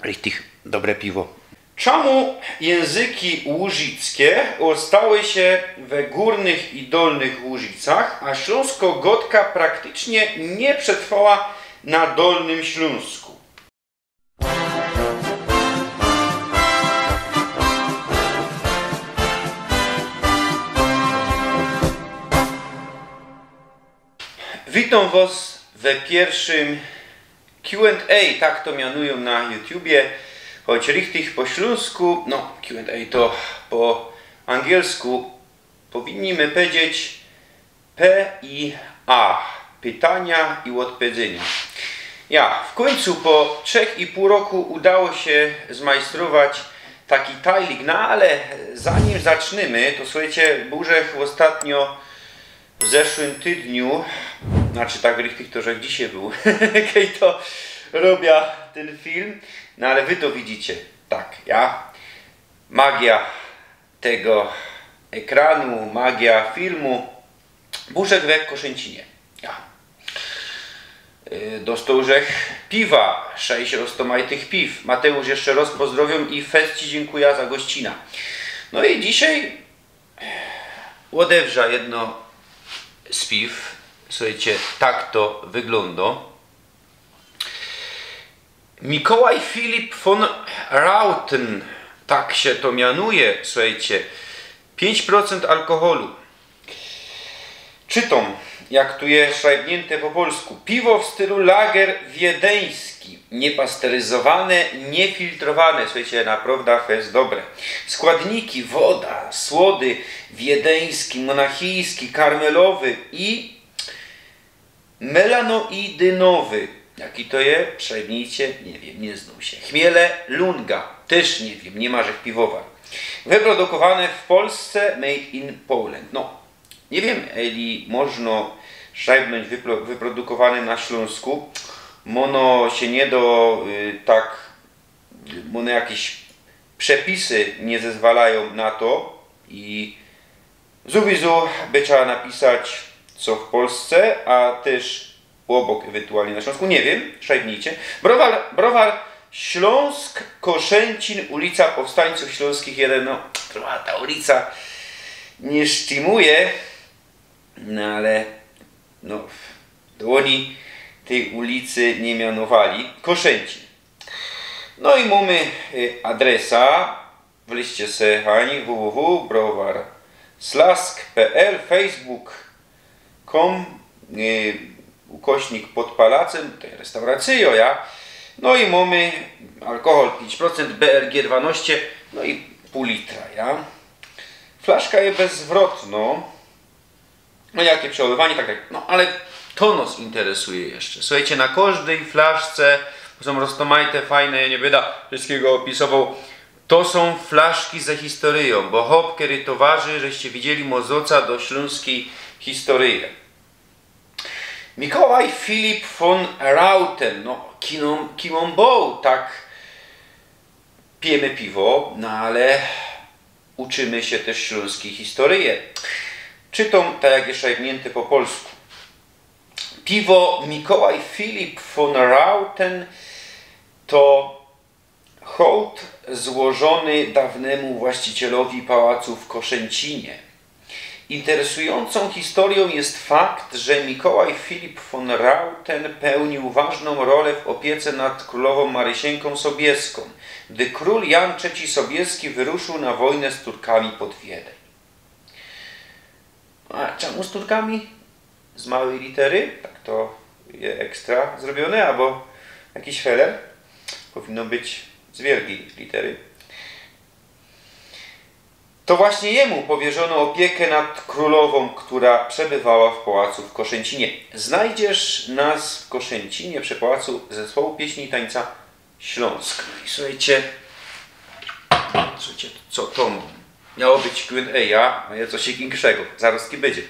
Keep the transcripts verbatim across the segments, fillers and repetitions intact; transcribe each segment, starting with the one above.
Richtig dobre piwo. Czomu jynzyki łużickie ôstały sie we Gōrnych i Dolnych Łużicach, a ślōnsko gŏdka praktycznie niy przetrwała na Dolnym Ślōnsku? Witōm wŏs we piyrszym Q and A, tak to mianujōm na YouTubie, choć richtig po ślōnsku, no, Q and A to po angielsku, powinni my powiedzieć P I A, pytania i ôdpedzenia. Ja, w kōńcu po trzech i pōł roku udało sie zmajstrować taki tajlik, no ale zanim zacznymy, to słuchejcie, bōł żech ôstatnio w zeszłym tydniu, znaczy tak richtig to, żech dzisiej bōł, kej to robia tyn film, no ale wy to widzicie, tak, ja, magia tego ekranu, magia filmu, bōł żech we Koszęcinie. Ja. Y, dostoł żech piwa, sześć roztōmajtych piw. Mateusz, jeszcze rŏz pozdrowiōm i fest ci dziynkuja za gościna. No i dzisiej ôdewrza jedno z piw. Słuchejcie, tak to wyglōndo. Mikołaj Filip von Rauten, tak sie to mianuje, słuchejcie. Pięć procent alkoholu. Czytōm, jak tu je szajbniynte po polsku. Piwo w stylu lager wiedeński, niepasteryzowane, niefiltrowane. Słuchejcie, naprŏwdã fest dobre. Składniki: woda, słody, wiedeński, monachijski, karmelowy i melanoidynowy. Jaki to je? Przegnijcie, niy wiym, niy znōm sie. Chmiele Lunga, tyż niy wiym, niy ma żech piwowar. Wyprodukowane w Polsce, made in Poland. No, niy wiym, eli możno szajbnōńć wypro-, wyprodukowane na Ślōnsku. Mono sie niy do, y, tak, mono jakeś przepisy niy zezwalajōm na to i zuwizu by trzeba napisać, co w Polsce, a tyż ôbok, ewentualnie na Ślōnsku, niy wiym, szajbnijcie. Browar, browar Ślōnsk, Koszęcin, ulica Powstańcōw Ślōnskich jeden, no, trocha ta ulica niy sztimuje, no ale, no, do ôni tyj ulicy niy mianowali. Koszęcin. No i mōmy, y, adresa. Wleźcie se, hani, www browar slask pl, facebook.com, y, ukośnik pod palacem, to je restauracyjo, ja. No i mōmy alkohol pięć procent, B L G dwanaście, no i pōł litra, ja. Flaszka je bezwrotno. No jakie przechowywanie, tak, tak. No ale to nos interesuje jeszcze. Słuchejcie, na kożdyj flaszce, bo sōm roztōmajte, fajne, ja niy byda wszystkigo ôpisowoł, to sōm flaszki ze historyjōm, bo hop, kery towarzi, żeście widzieli, mo zŏca do ślōnskij historyje. Mikołaj Filip von Rauten, no, kim ôn, kim ôn bōł, tak pijymy piwo, no ale uczymy sie tyż ślōnskij historyje. Czytōm tak, jak je szajbniynte po polsku. Piwo Mikołaj Filip von Rauten to hołd złożony dawnemu właścicielowi pałacu w Koszęcinie. Interesującą historią jest fakt, że Mikołaj Filip von Rauten pełnił ważną rolę w opiece nad królową Marysienką Sobieską, gdy król Jan trzeci Sobieski wyruszył na wojnę z Turkami pod Wiedeń. A czemu z Turkami? Z małej litery? Tak to je ekstra zrobione, albo jakiś feler? Powinno być z wielkiej litery. To właśnie jemu powierzono opiekę nad królową, która przebywała w pałacu w Koszęcinie. Znajdziesz nas w Koszęcinie przy pałacu zespołu pieśni i tańca Śląsk. No i słuchajcie, słuchajcie, co to miało być Q and A, a je coś inkszego. Zarozki bydzie.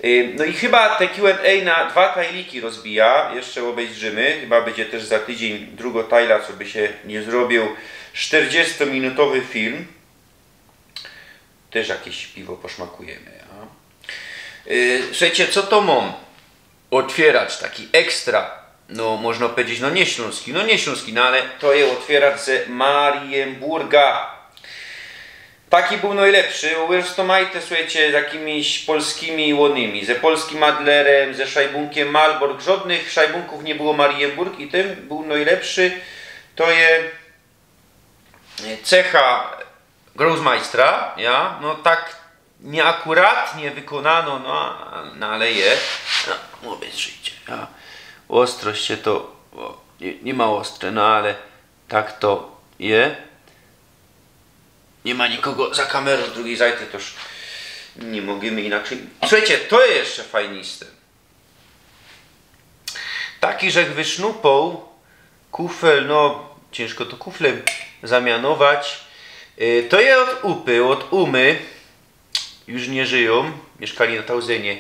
Y, no i chyba te Q and A na dwa tajliki rozbija, jeszcze obejrzymy. Chyba bydzie tyż za tydziyń drugo tajla, co by sie niy zrobiōł. Sztyrdziestōminutowy film. Tyż jakeś piwo poszmakujymy, a? Y, słuchajcie, co to mōm? Ôtwierać taki ekstra no, można powiedzieć, no, nie ślōnski, no, nie ślōnski, no, ale to je ôtwiyrac ze Marienburga. Taki bōł nojlepszy, bo już to majte, słuchejcie, z jakimiś polskimi łōnymi, ze polskim Adlerem, ze szajbunkiem Malbork, żodnych szajbunków niy było Marienburg i tyn bōł nojlepszy, to je cecha Grossmeistera, ja, no tak nieakuratnie wykonano, no, a- no ale je. No, mówię, słejcie, ja. Ostrość się to, o, nie, niy ma ostre, no ale tak to je. Niy ma nikogo za kamerōm z drugij zajty, toż niy możymy inaczyj. Słuchejcie, to je jeszcze fajniste. Taki żech wysznupoł kufel, no ciynżko to kuflym zamianować. Y, to je ôd Upy, ôd Umy. Już niy żyjōm. Miyszkali na Tauzynie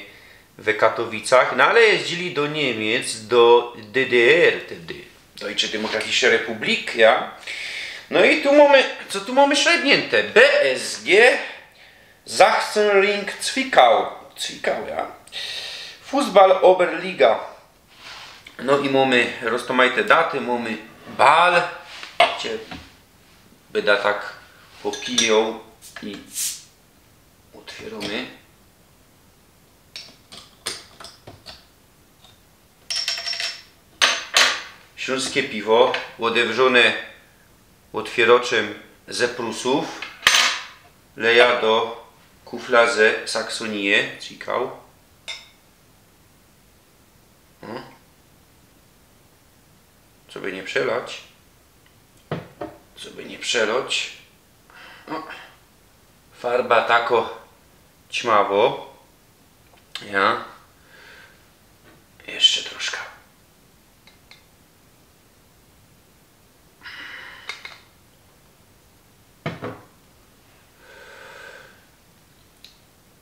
we Katowicach, no ale jeździli do Niymiec, do D D R wtedy. Deutsche Demokratische Republik, ja. No i tu mōmy, co tu mōmy szedniynte? B S G Sachsenring Zwickau. Zwickau, ja. Fußball Oberliga. No i mōmy roztōmajte daty, mōmy bal. Cie byda tak popijoł i ôtwiyromy. Ślōnskie piwo, ôdewrzōne ôtwiyroczym ze Prusōw, leja do kufla ze Saksonije, Zwickau. Hmm. Coby niy przelać. Coby niy przelać. O. Farba tako ćmawo. Ja. Jeszcze troszka.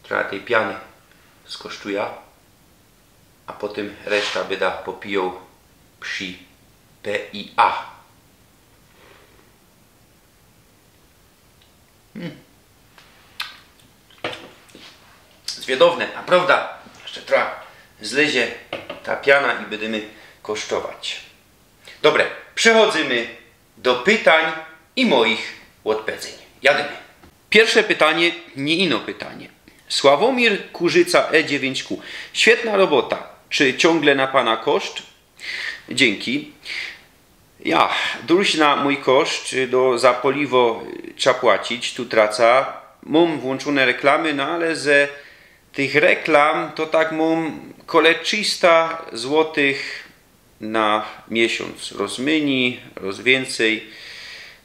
Trocha tyj piany skosztuja, a potym reszta byda popijoł przi P I A. Hmm. Zwiadowne, a prowda, jeszcze trocha zlezie ta piana i bydymy kosztować. Dobre, przechodzymy do pytań i moich ôdpedzyń. Jadymy. Piyrsze pytanie, niy ino pytanie. Sławomir Kurzyca E dziewięć Q. Świetna robota. Czy ciōngle na pana koszt? Dziynki. Ja, duś na mōj koszt, do, za poliwo trza płacić, tu traca. Mōm włōnczōne reklamy, no ale ze tych reklam to tak mōm kole trzysta złotych na miesiōnc. Roz mynij, roz wiyncyj.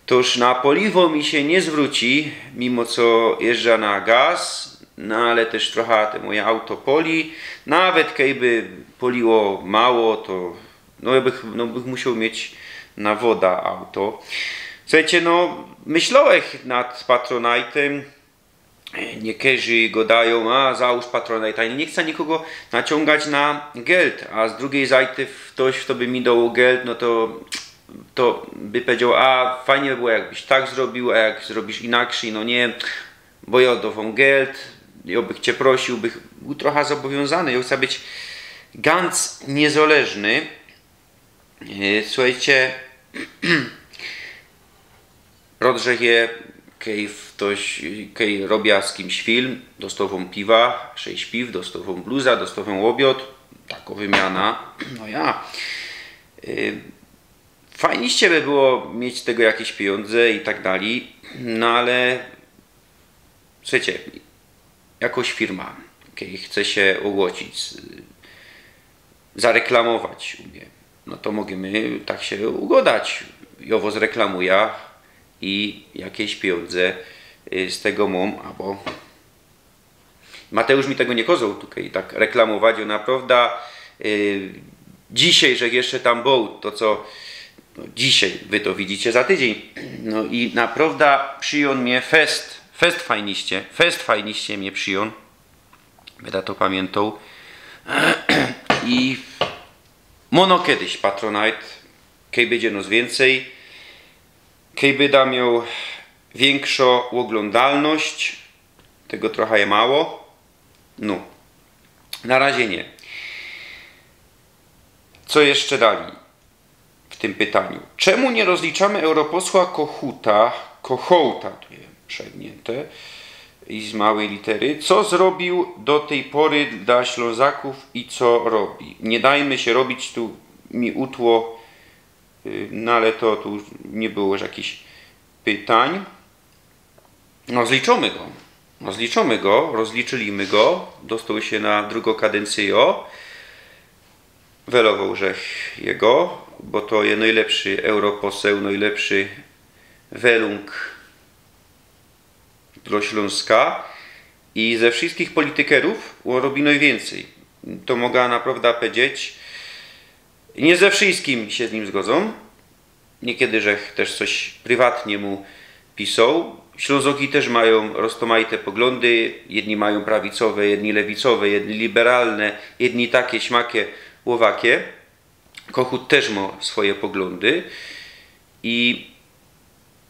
Toż na poliwo mi sie niy zwrōci, mimo co jeżdża na gaz, no ale tyż trocha te moje auto poli. Nawet kejby poliło mało, to no bych, no bych musioł mieć na woda auto. Słuchejcie, no myślołech nad Patronite'ym. Niykerzy godajōm, a załōż Patronite'a. Niy chca nikogo naciōngać na geld, a z drugij zajty ftoś, fto by mi doł geld, no to, to by powiedzioł, a fajnie by było, jakbyś tak zrobił, a jak zrobisz inakrzyj, no niy, bo jo dowōm geld, jo bych cie prosiōł, bych bōł trocha zobowiōnzany, jo chca być ganz niezależny. E, słuchejcie, rozdrzech je, kej ftoś, kej robia z kimś film, dostŏwōm piwa, sześć piw, dostŏwōm bluza, dostŏwōm ôbiŏd, takŏ wymiana, no ja. E, fajniście by było mieć z tego jakeś pijōndze i tak dalij, no ale słuchejcie, jakoś firma, kej chce sie ôgłosić, z-, zareklamować u mie, no to możymy tak sie ugodać. Jo wŏs reklamujã i jakeś pijōndze, y, z tego mōm, abo Mateusz mi tego niy kozoł tukej tak reklamować, jo naprŏwdã, y, dzisiej, żech jeszcze tam bōł, to co, no, dzisiej, wy to widzicie za tydziyń. No i naprŏwdã przijōn mie fest, fest fajniście, fest fajniście mie przijōn. Bydã to pamiyntŏł. I mōno kedyś Patronite, kej bydzie nŏs wiyncyj, kej bydã mioł wiynkszõ ôglōndalność, tego trocha je mało. No. Na razie niy. Co jeszcze dalij w tym pytaniu? Czemu nie rozliczamy europosła Kochuta, Kochołta, tu jest przegnięte i z małej litery, co zrobił do tej pory dla Ślązaków i co robi? Nie dajmy się robić, tu mi utło, y, no ale to tu nie było już jakichś pytań. No, zliczymy go. No, zliczymy go, rozliczyliśmy go. Dostał się na drugą kadencję. Welował żech jego, bo to jest najlepszy europoseł, najlepszy welung dla Śląska. I ze wszystkich politykerów on robi najwięcej. To mogę naprawdę powiedzieć. Nie ze wszystkim się z nim zgodzą. Niekiedy żech też coś prywatnie mu pisał. Ślązoki też mają roztomajte poglądy. Jedni mają prawicowe, jedni lewicowe, jedni liberalne, jedni takie, śmakie, łowakie. Kochut też ma swoje poglądy. I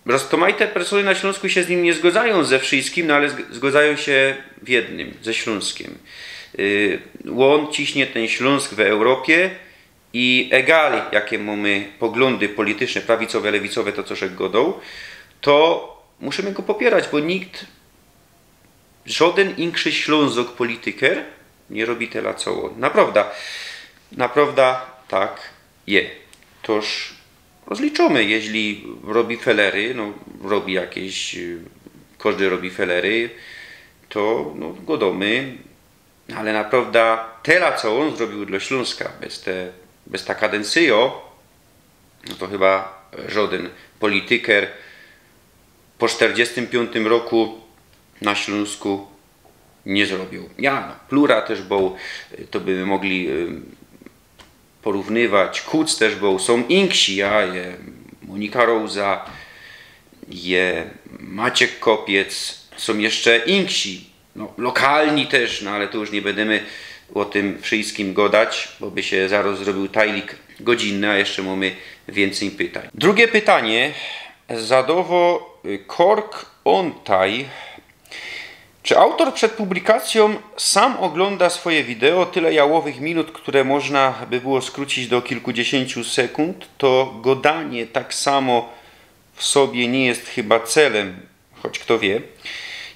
roztomajte persony na Śląsku się z nim nie zgodzają ze wszystkim, no ale zg-, zgodzają się w jednym, ze Śląskiem. Yy, on ciśnie ten Śląsk w Europie i egali, jakie mamy poglądy polityczne, prawicowe, lewicowe, to co żech godał, to musimy go popierać, bo nikt, żaden inny Ślązok polityker nie robi tyle co on. Naprawdę, naprawdę tak je. Toż rozliczymy, jeśli robi felery, no robi jakieś, y, każdy robi felery, to no, godamy, ale naprawdę tyle, co on zrobił dla Śląska, bez te, bez ta kadencyjo, no to chyba żaden polityker po czterdziestym piątym roku na Śląsku nie zrobił. Ja, no, Plura też był, to by mogli, y, porównywać. Kuc też był, są inksi, ja, je Monika Rosa, je Maciek Kopiec, są jeszcze inksi. No, lokalni też, no ale tu już nie będziemy o tym wszystkim godać, bo by się zaraz zrobił tajlik godzinny, a jeszcze mamy więcej pytań. Drugie pytanie zadowo, y, Kork Ontaj. Czy autor przed publikacją sam ogląda swoje wideo, tyle jałowych minut, które można by było skrócić do kilkudziesięciu sekund? To godanie tak samo w sobie nie jest chyba celem, choć kto wie.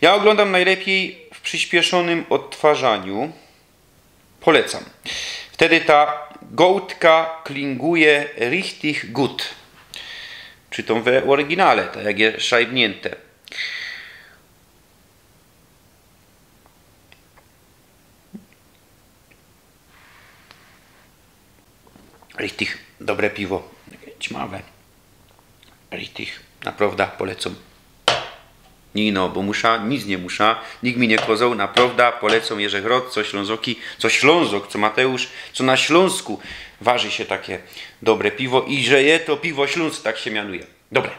Ja oglądam najlepiej w przyspieszonym odtwarzaniu. Polecam. Wtedy ta gołdka klinguje richtig gut. Czytam we oryginale, tak jak je szajbnięte. Richtig dobre piwo. Ćmawe. Richtig. Naprawdę polecam. Nie no, bo muszę, nic nie muszę, nikt mi nie kazał, naprawdę polecam, Jerzech Rot, co Ślązoki, co Ślązok, co Mateusz, co na Śląsku waży się takie dobre piwo i że je to piwo Śląsk, tak się mianuje. Dobre.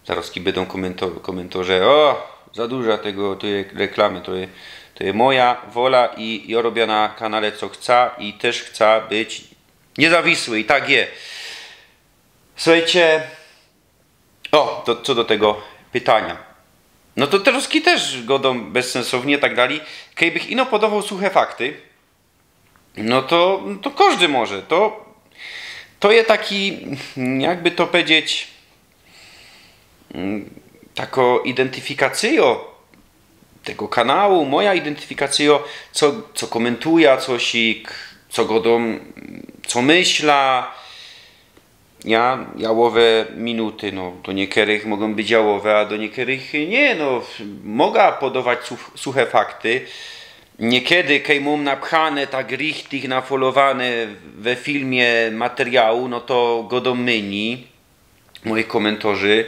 Zaraz ci będą komento-, komentarze: „O, za dużo tego, to jest reklamy, to jest, to jest moja wola i ja robię na kanale co chcę i też chcę być niezawisły”, i tak je. Słuchajcie, o, to, co do tego pytania. No to Terowski też godam bezsensownie i tak dalej. Kejbych ino podawał suche fakty, no to, to każdy może. To, to jest taki, jakby to powiedzieć, mm, taką identyfikacją tego kanału, moja identyfikacją, co, co komentuję, coś i k-, co godam, co myślę. Ja, jałowe minuty, no, do niektórych mogą być jałowe, a do niektórych nie, no, mogę podawać such-, suche fakty. Niekiedy, kej mam napchane tak richtig, nafolowane we filmie materiału, no to godam mni moich komentarzi.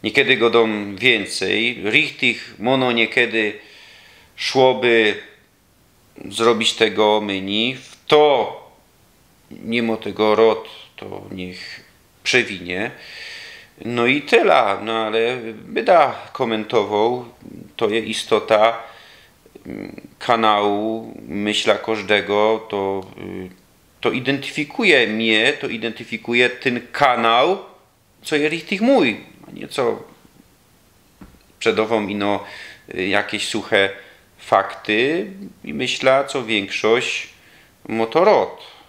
Niekiedy godam więcej. Richtig, mono niekiedy szłoby zrobić tego mni. W to nie ma tego Rot, to niech przewinie. No i tyle, no ale byda komentował, to jest istota, mm, kanału, myślę, każdego, to, y, to identyfikuje mnie, to identyfikuje ten kanał, co jest richtig mój, a nie co przedawam ino, y, jakieś suche fakty i myślę, co większość ma to Rot.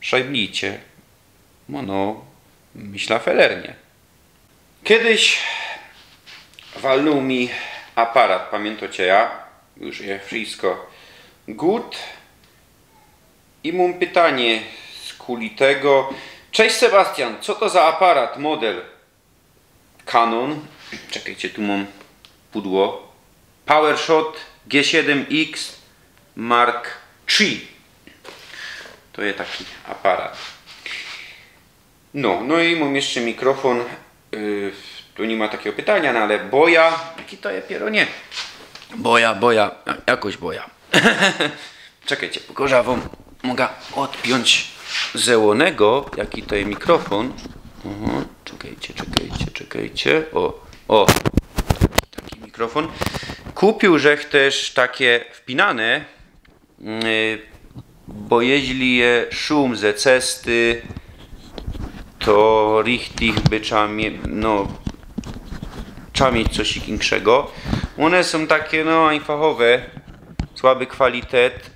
Szajblicie. No, no, myślã felernie. Kejś walnōł mi aparat, pamiyntŏcie, ja? Już je wszystko good. I mōm pytanie skuli tego. Cześć Sebastian, co to za aparat, model? Canon. Czekejcie, tu mōm pudło. PowerShot G siedym X Mark trzy. To je taki aparat. No, no i mōm jeszcze mikrofon. Yy, tu niy ma takigo pytania, no ale boja. Jaki to je pierōnie? Boja, boja, jakoś boja. Czekejcie, pokoża wōm. Moga ôdpiōńć zełonego, jaki to je mikrofon. Aha, czekejcie, czekejcie, czekejcie. O, o. Taki mikrofon. Kupiōł żech tyż takie wpinane, yy, bo jeźli je szum ze cesty, to richtig by trzeba mie-, no, trzeba mieć coś inkszego. Ône sōm takie, no, ajnfachowe, słaby kwalitet,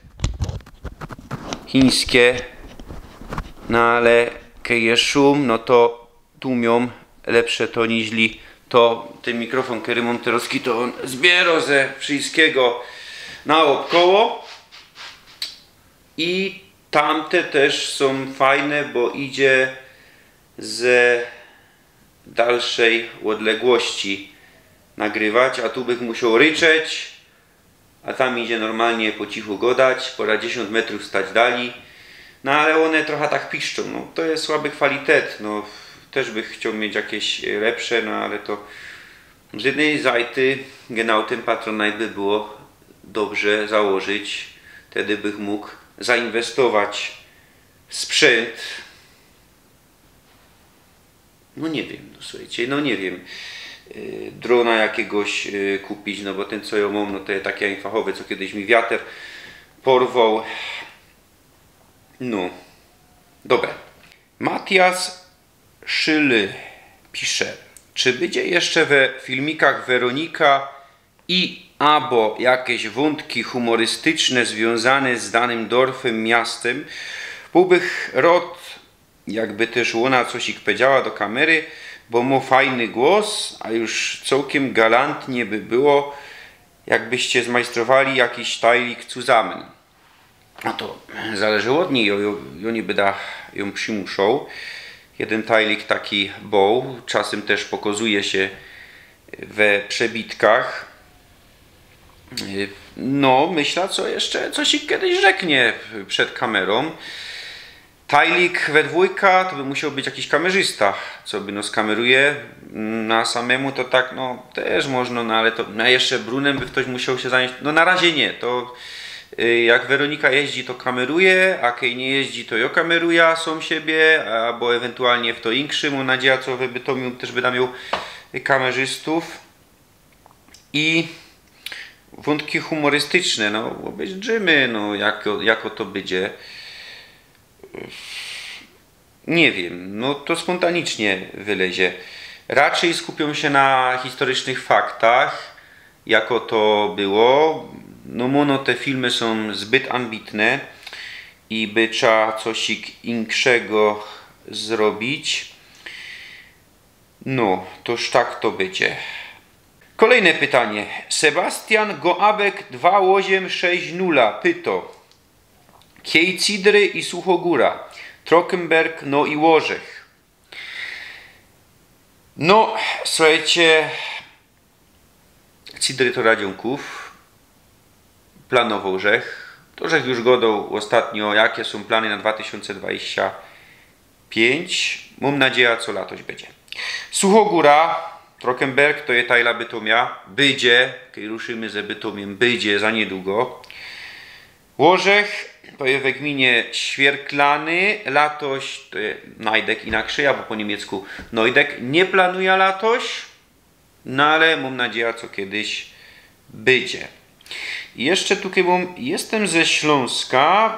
chińskie, no ale kej je szum, no to tu mōm lepsze to niźli to, tyn mikrofon, kery mōm terŏzki, to ôn zbiero ze wszystkigo naôbkoło. I tamte tyż sōm fajne, bo idzie ze dalszej ôdległości nagrywać, a tu bych musioł ryczeć, a tam idzie normalnie po cichu godać, pora dziesiōnt metrōw stać dali. No ale ône trocha tak piszczōm, no to je słaby kwalitet, no tyż bych chcioł mieć jakeś lepsze, no ale to z jednyj zajty genau tyn Patronite by było dobrze założyć, tedy bych mōg zainwestować w sprzęt. No niy wiym, no słuchejcie, no niy wiym. Yy, drona jakigoś, yy, kupić, no bo tyn, co jŏ mōm, no to je taki ajnfachowy, co kejś mi wiater porwoł. No. Dobra. Matias Szyly pisze: Czy bydzie jeszcze we filmikach Weronika i abo jakeś wōntki humorystyczne zwiōnzane z danym dorfym, miastym? Bōłbych rŏd, jakby tyż ôna cosik pedziała do kamery, bo mŏ fajny głos, a już cołkiym galantnie by było, jakbyście zmajstrowali jakiś tajlik zusammen. No to zależy ôd nij, jŏ, jŏ, jŏ niy byda jōm przimuszŏł. Jedyn tajlik taki bōł, czasym tyż pokŏzuje sie we przebitkach. No, myślã, co jeszcze, co sie kejś rzeknie przed kamerōm. Tajlik we dwōjka, to by musioł być jakiś kamerzysta, co by nŏ skameruje. Na samymu to tak, no, tyż możno, no ale to, no, jeszcze brunem by ftoś musioł sie zajōńć. No, na razie niy, to, y, jak Weronika jeździ, to kameruje, a kej niy jeździ, to jŏ kameruja sōm siebie, abo ewentualnie fto inkszy. Mōm nadzieja, co we Bytomiu tyż byda mioł kamerzystōw. I wōntki humorystyczne, no, ôbezdrzymy, no, jako, jako to bydzie. Niy wiym, no to spōntanicznie wylezie. Raczyj skupiōm sie na historycznych faktach, jako to było. No, mōm, no, te filmy sōm zbyt ambitne i by trzeba cosik inkszego zrobić. No, toż tak to bydzie. Kolejne pytanie. Sebastian Goabek dwa ôziym sześć nula pyto: Kej Cidry i Suchogōra, Trockenberg, no i Ôrzech? No, słuchejcie, Cidry to Radziōnkōw. Planowoł żech. To żech już godoł ôstatnio, jake sōm plany na dwa tysiōnce dwadzieścia pięć. Mōm nadzieja, co latoś bydzie. Suchogōra, Trockenberg, to je tajla Bytomia. Bydzie, kej ruszymy ze Bytomiym, bydzie za niydługo. Ôrzech, to je we gminie Świerklany. Latoś, to je Neudek inakszy, abo po niymiecku Neudek. Niy planuja latoś. No ale mōm nadzieja, co kejś bydzie. I jeszcze tukej mōm, jestem ze Ślōnska,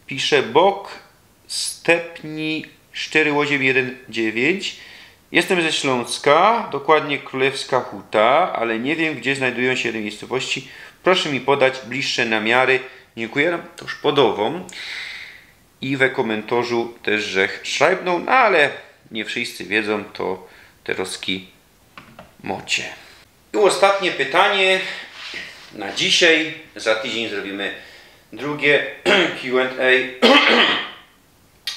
pisze Bok Stepni sztery ôziym jedyn dziewięć. Jestem ze Ślōnska, dokładnie Królewska Huta, ale niy wiym, gdzie znajdujōm sie te miejscowości. Proszę mi podać bliższe namiary. Dziynkuja. No, to już podŏwōm. I we kōmyntorzu tyż żech szrajbnōł, no ale niy wszyjscy wiedzōm, to terozki mocie. I ôstatnie pytanie na dzisiej. Za tydziyń zrobiymy drugie Q and A.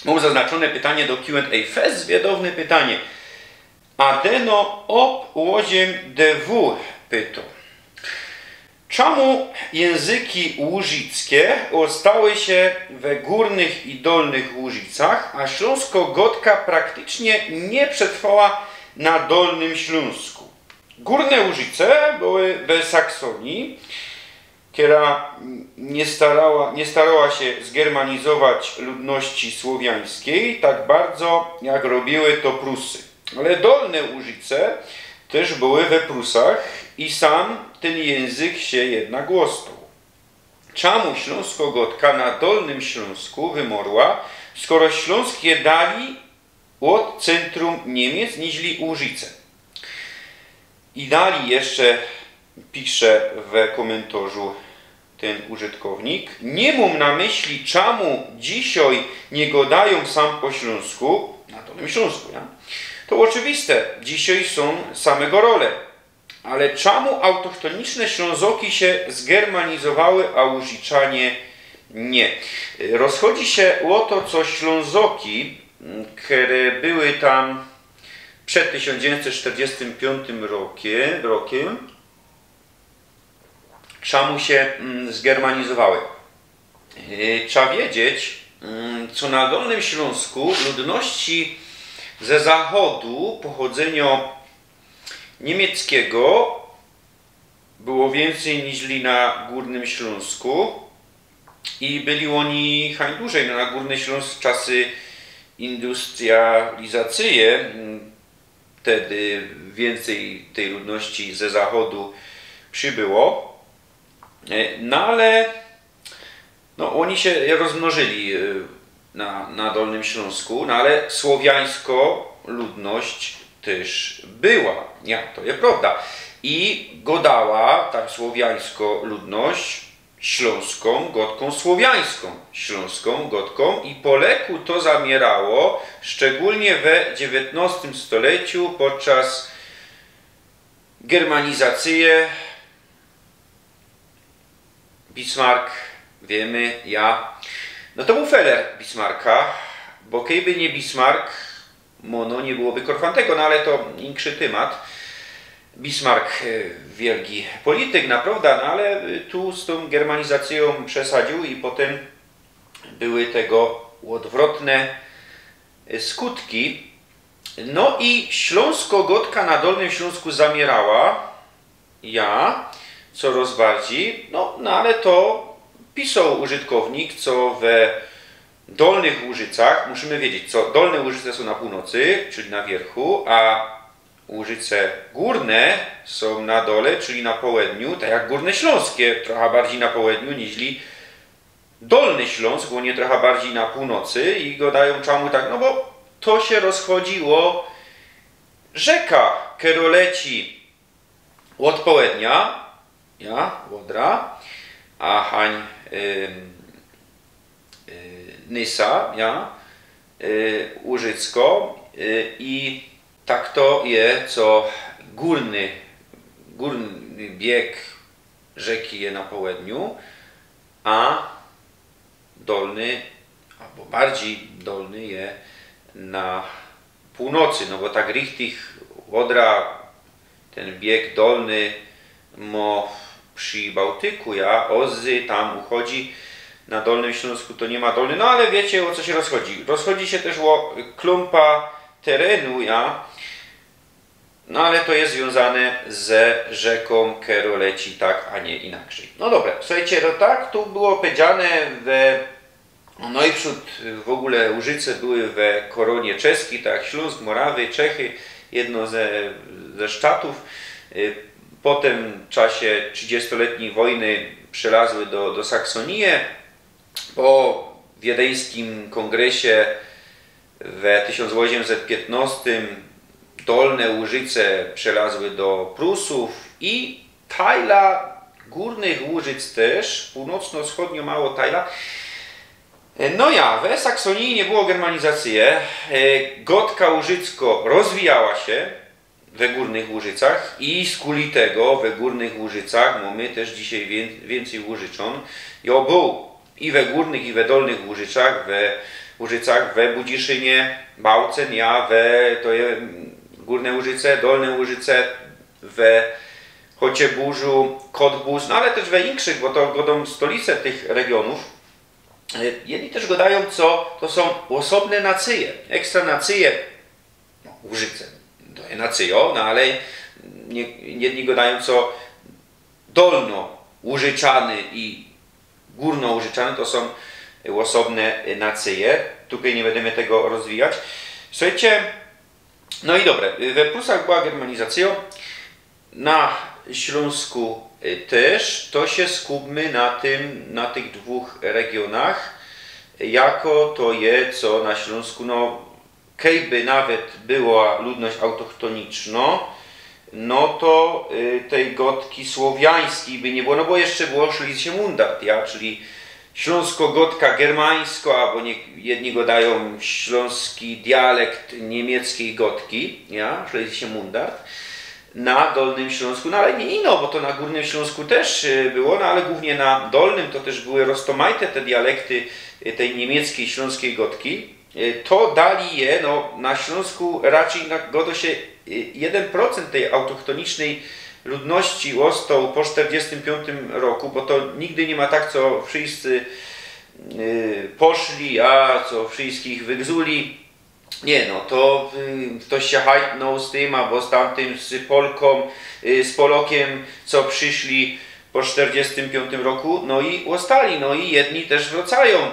Mōm zaznaczōne pytanie do Q and A Fest, zwiadowne pytanie. Adeno ob ôziym D W pyto: Czamu jynzyki łużickie ôstały sie we Gōrnych i Dolnych Łużycach, a ślōnsko gŏdka praktycznie niy przetrwała na Dolnym Ślōnsku? Gōrne Łużyce były we Saksōnii, kera niy starała, niy starała sie zgermanizować ludności słowiańskij tak bardzo, jak robiły to Prusy. Ale Dolne Łużyce tyż były we Prusach i sam tyn jynzyk sie jednak ôstoł. Czamu ślōnsko gŏdka na Dolnym Ślōnsku wymŏrła, skoro Ślōnsk je dalij ôd cyntrum Niymiec niźli Łużyce? I dalij jeszcze pisze we kōmyntorzu tyn użytkownik: Niy mōm na myśli, czamu dzisiej niy gŏdajōm sam po ślōnsku, na Dolnym Ślōnsku, ja? To ôczywiste, dzisiej sōm same gŏrole. Ale czamu autochtoniczne Ślōnzoki sie zgermanizowały, a Łużiczanie niy? Rozchodzi sie ô to, co Ślōnzoki, mm, kere były tam przed tysiōnc dziewiyńćset sztyrdziestym piōntym rokie-, rokiem, czamu sie, mm, zgermanizowały. Yy, trzeba wiedzieć, mm, co na Dolnym Ślōnsku ludności ze zachodu pochodzynio niymieckigo było wiyncyj niźli na Gōrnym Ślōnsku i byli ôni hań dużyj. No, na Gōrny Ślōnsk w czasy industrializacyje, mm, wtedy wiyncyj tyj ludności ze zachodu przybyło. E, no ale, no, ôni sie rozmnożyli, e, na, na Dolnym Ślōnsku, no ale słowiańsko ludność tyż była. Ja, to je prŏwda. I gŏdała ta słowiańsko ludność ślōnskōm gŏdkōm słowiańskōm, ślōnskōm gŏdkōm i po leku to zamiyrało, szczegōlnie we dziewiyntnŏstym stoleciu podczas germanizacyje. Bismarck, wiymy, ja. No to bōł feler Bismarcka, bo kejby niy Bismarck, no, no niy byłoby Korfantego, no ale to inszy tymat. Bismarck, e, wielki polityk, naprŏwda, no ale, e, tu z tōm germanizacyjōm przesadziōł i potym były tego ôdwrotne, e, skutki. No i ślōnsko gŏdka na Dolnym Ślōnsku zamiyroła, ja, corŏz bardzij, no, no ale to pisoł użytkownik, co we Dolnych Łużycach, musimy wiedzieć, co Dolne Łużyce sōm na pōłnocy, czyli na wiyrchu, a Łużyce Gōrne sōm na dole, czyli na połedniu, tak jak Gōrne Ślōnskie, trocha bardzij na połedniu niźli Dolny Ślōnsk, bo ône trocha bardzij na pōłnocy i gŏdajōm, czamu tak, no bo to sie rozchodzi ô rzeka, kerŏ leci ôd połednia, ja, Ôdra, a hań, ym, y, Nysa, ja, y, Łużycko, y, i tak to je, co gōrny, gōrny bieg rzeki je na połedniu, a dolny, abo bardzij dolny je na pōłnocy, no bo tak richtig Ôdra, tyn bieg dolny mŏ przi Bałtyku, ja, ôdzy tam uchodzi, na Dolnym Ślōnsku to niy ma dolny, no ale wiycie, ô co sie rozchodzi. Rozchodzi sie tyż ô klōmpa terenu, ja, no ale to je zwiōnzane ze rzekōm, kerŏ leci tak, a niy inakrzyj. No dobra, suchejcie, no tak, tu było pedziane we, no i przōd w ôgōle Łużyce były we korōnie czeskij, tak jak Ślōnsk, Morawy, Czechy, jedno ze, ze szczatōw. Y, po tym czasie trzidziestoletnij wojny przelazły do, do Saksōnije. Po wiedeńskim kōngresie we tysiōnc ôziymset piytnŏstym Dolne Łużyce przelazły do Prusōw i tajla Gōrnych Łużyc tyż, pōłnocno-wschōdnio mało tajla, No ja, we Saksōniji niy było germanizacyje. E, godka łużyckŏ rozwijała sie we Gōrnych Łużycach i skuli tego we Gōrnych Łużycach mōmy tyż dzisiej wiyn-, wiyncyj Łużyczōn. Jŏ bōł i we Gōrnych, i we Dolnych Łużycach, we Łużycach, we Budziszynie, Bałcyn, ja, we, to je, mm, Gōrne Łużyce, Dolne Łużyce, we Chociebuzu, Kotbuz, no ale tyż we inkszych, bo to gŏdōm stolice tych regiōnōw. E, jedni tyż gŏdajōm, co to sōm ôsobne nacyje, ekstra nacyje, no, Łużyce, to je nacyjŏ, no ale niy, jedni gŏdajōm, co Dolnołużyczany i Gōrnołużyczany to sōm ôsobne nacyje. Tukej niy bydymy tego rozwijać. Suchejcie, no i dobre, we Prusach była germanizacyjŏ, na Ślōnsku, y, tyż, to sie skupmy na tym, na tych dwōch regiōnach, jako to je, co na Ślōnsku, no, kejby nawet była ludność autochtonicznŏ, no to, y, tej godki słowiańskij by niy było, no bo jeszcze było Schlesische Mundart, ja, czyli ślōnsko-godka germańskŏ, abo niy, jedni gŏdajōm ślōnski dialekt niymieckiej godki, ja, Schlesische Mundart, na Dolnym Ślōnsku, no ale niy ino, bo to na Gōrnym Ślōnsku tyż, y, było, no ale głōwnie na Dolnym to tyż były roztōmajte te dialekty, y, tej niymieckiej ślōnskij godki. Y, to dalij je, no, na Ślōnsku raczyj na, gŏdŏ sie, y, jedyn procynt tej autochtonicznyj ludności ôstoł po sztyrdziestym piōntym roku, bo to nigdy niy ma tak, co wszyjscy, y, poszli, a co wszyjskich wygzuli. Niy, no, to, y, ftoś sie hajtnōł z tym, abo z tamtym, z Polkōm, y, z Polokym, co prziszli po sztyrdziestym piōntym roku, no i ôstali, no i jedni tyż wracajōm,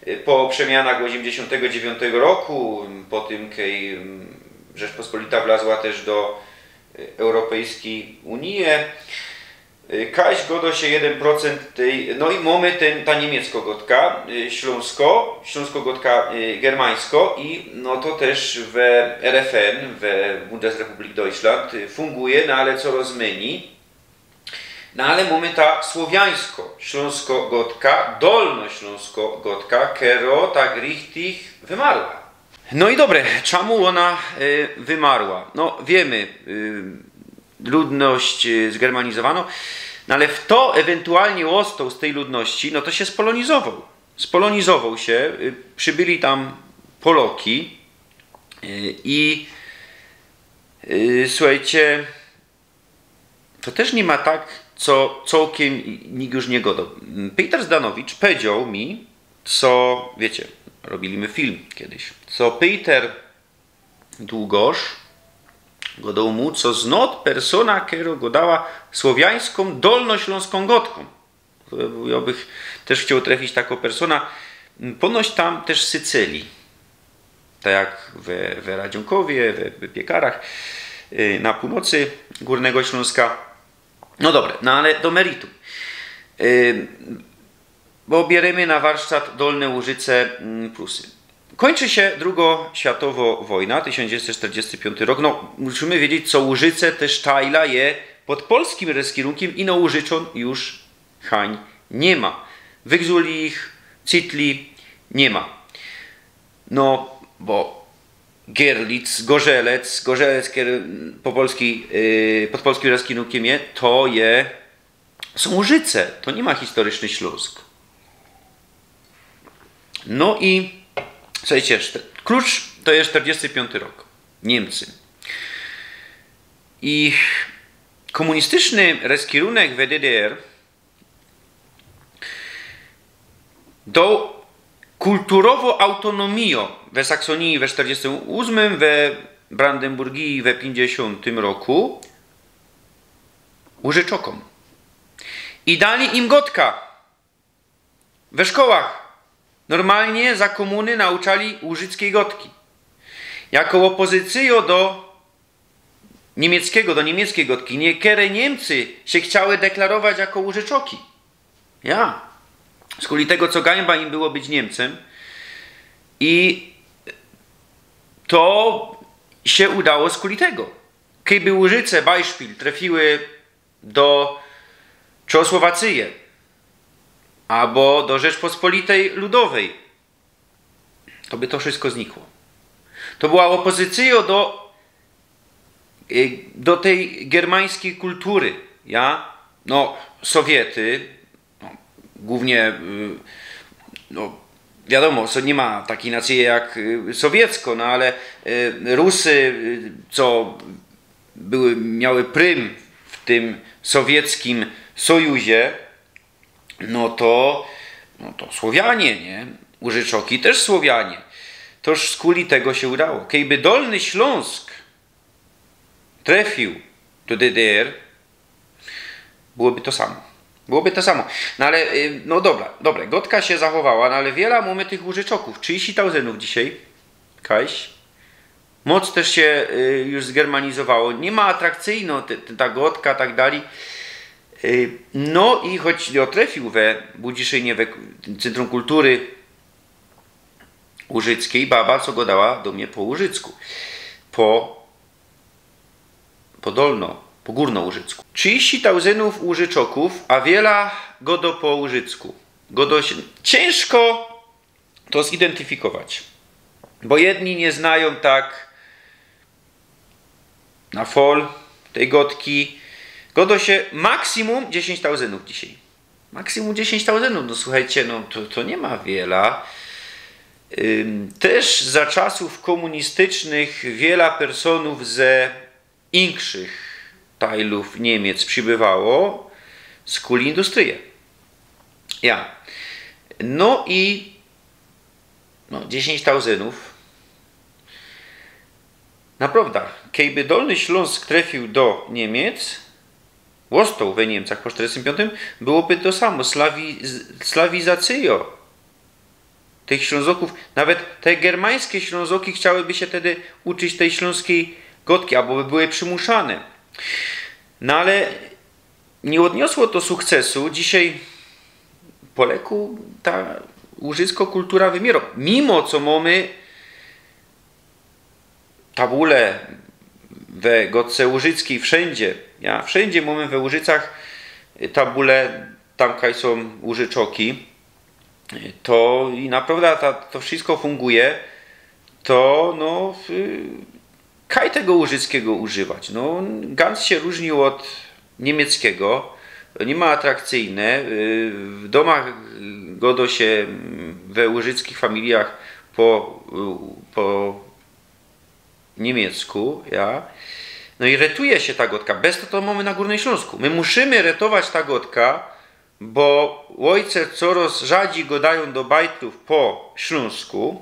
y, po przemianach ôziymdziesiōntego dziewiōntego roku, po tym, kej, mm, Rzeczpospolita wlazła tyż do, y, Europejskij Unije. Y, kaś gŏdŏ sie jedyn procynt tej, no i mōmy tyn, ta niymiecko godka, y, ślōnsko, ślōnsko godka, y, germańsko i, no, to tyż we R F N, we Bundesrepublik Deutschland, y, funguje, no ale coroz mynij. No ale mōmy ta słowiańsko, ślōnsko godka, dolnoślōnsko godka, kerŏ tak richtig wymarła. No i dobre, czamu ôna, y, wymarła? No, wiymy, y, ludność, y, zgermanizowanŏ, no ale fto ewentualnie ôstoł z tyj ludności, no to sie spolonizowoł. Spolonizowoł sie, y, przibyli tam Poloki, y, i, y, suchejcie, to tyż niy ma tak, co cołkym nikt już niy gŏdŏ. Peter Zdanowicz powiedzioł mi, co, wiycie, robiyli my film kedyś, co Peter Długosz gŏdoł mu, co znŏ persōna, kerŏ gŏdała słowiańskōm, dolnoślōnskōm godkōm. To by, jŏ bych tyż chcioł trefić takõ persōnã. Ponoć tam tyż Sycylii. Tak jak we, we Radziōnkowie, we, we Piekarach, y, na pōłnocy Gōrnego Ślōnska. No dobre, no ale do meritum. Y, bo bierymy na warsztat Dolne Łużyce, mm, Prusy. Kōńczy sie drugŏ światowŏ wojna, tysiōnc dziewięćset czterdziesty piąty rok. No, musimy wiedzieć, co Łużyce tyż tajla je pod polskim reskirunkiym i no Łużyczōn już hań niy ma. Wygzuli ich, cytli, niy ma. No, bo Görlitz, Gorzelec, Gorzelec, kery po polski, yy, pod polskim reskirunkiym je, to je, sōm Łużyce, to niy ma historycznie Ślōnsk. No i, suchejcie, szty-, klucz to je czterdziesty piōnty rok. Niymcy. I kōmunistycznie reskirunek we D D R doł kulturowõ autonomijõ we Saksōniji we czterdziestym ósmym, we Brandynburgii we piyńćdziesiōntym roku Łużyczokōm. I dali im godka. We szkołach normalnie za kōmuny nauczali łużyckiej godki. Jako ôpozycyjŏ do niymieckigo, do niymieckiej godki. Niykere Niymcy sie chciały deklarować jako Łużyczoki. Ja. Skuli tego, co gańba im było być Niymcym. I to sie udało skuli tego. Kejby Łużyce, Beispiel, trefiły do Czechosłowacyje abo do Rzeczpospolitej Ludowej, to by to wszystko znikło. To była opozycyjŏ do, y, do tyj germańskij kultury, ja? No, Sowiety, no, głōwnie, y, no, wiadōmo, so-, niy ma takij nacyje jak, y, sowiecko, no ale, y, Rusy, y, co były, miały prym w tym sowieckim sojuzie, no to, no to Słowianie, nie? Użyczoki tyż Słowianie. Toż skuli tego sie udało. Kejby Dolny Ślōnsk trefiōł do D D R, byłoby to samo. Byłoby to samo. No ale, y, no dobra, dobra, gŏdka sie zachowała, no ale wiela mōmy tych Użyczokōw. Trzidziści tauzyndōw dzisiej. Kajś. Moc tyż sie, y, już zgermanizowało. Niy ma atrakcyjno te, te, ta gŏdka, tak dalij. Y, no i choć jo trefiōł we Budziszynie, we k-, Centrum Kultury Użyckiej, baba, co gŏdała do mie po użycku. Po, po dolno, po gōrno użycku. Trzidziści tauzyndōw Użyczokōw, a wiela gŏdŏ po użycku. Gŏdŏ sie, ciynżko to zidentyfikować. Bo jedni niy znajōm tak na fol tyj gŏdki. Gŏdŏ sie maksymum dziesiyńć tauzyndōw dzisiej. Maksymum dziesiyńć tauzyndōw, no suchejcie, no to, to niy ma wiela. Ym, tyż za czasōw kōmunistycznych wiela personōw ze inkszych tajlōw Niymiec przibywało, skuli industryje. Ja. No i, no, dziesiyńć tauzyndōw. Naprŏwda, kejby Dolny Ślōnsk trefiōł do Niymiec, ôstoł we Niymcach po sztyrdziestym piōntym, byłoby to samo, slawi-, slawizacyjŏ tych Ślōnzokōw, nawet te germańske Ślōnzoki chciałyby sie tedy uczyć tyj ślōnskij gŏdki, abo by były przimuszane. No ale niy ôdniosło to sukcesu. Dzisiej po leku ta użycko kultura wymiyro. Mimo co mōmy tabule we gŏdce użyckij wszyndzie, ja, wszyndzie mōmy we Użycach tabule, tam kaj sōm użyczoki, to i naprŏwda ta, to wszysko funguje, to, no, y, kaj tego użyckigo używać? No, ganz sie rōżni ôd niymieckigo, niy ma atrakcyjne, y, w dōmach gŏdŏ sie, mm, we użyckich familijach po, y, po niymiecku, ja. No i retuje sie ta gŏdka, bez to, to mōmy na Gōrnym Ślōnsku. My musimy retować ta gŏdka, bo ôjce corŏz rzadzij gŏdajōm do bajtlōw po ślōnsku.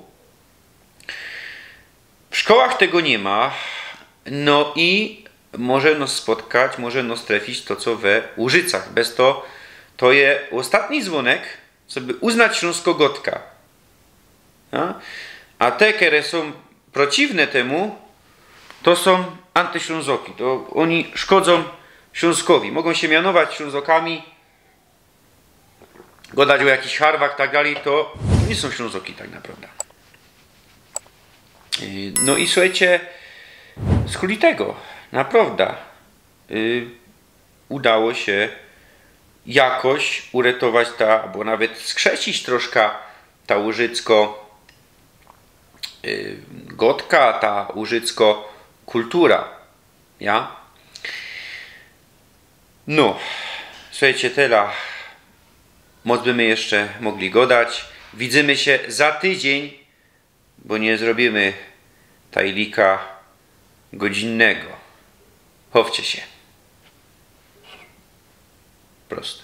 W szkołach tego niy ma, no i może nŏs spotkać, może nŏs trefić to, co we Użycach. Bez to, to je ôstatni zwōnek, coby uznać ślōnsko gŏdka. Ja? A te, kere sōm przeciwne tymu, to sōm antyślōnzoki. To ôni szkodzōm Ślōnskowi. Mogōm sie mianować Ślōnzokami, gŏdać ô jakichś harwach, tak dalij, to niy sōm Ślōnzoki tak naprŏwda. Yy, no i suchejcie, skuli tego, naprŏwda, yy, udało sie jakoś uretować ta, abo nawet skrzesić troszka ta użycko, yy, gŏdka, ta użycko kultura. Ja? No, suchejcie, tela. Moc by my jeszcze mogli gŏdać. Widzymy sie za tydziyń, bo niy zrobiymy tajlika godzinnego. Chowcie sie. Prosto.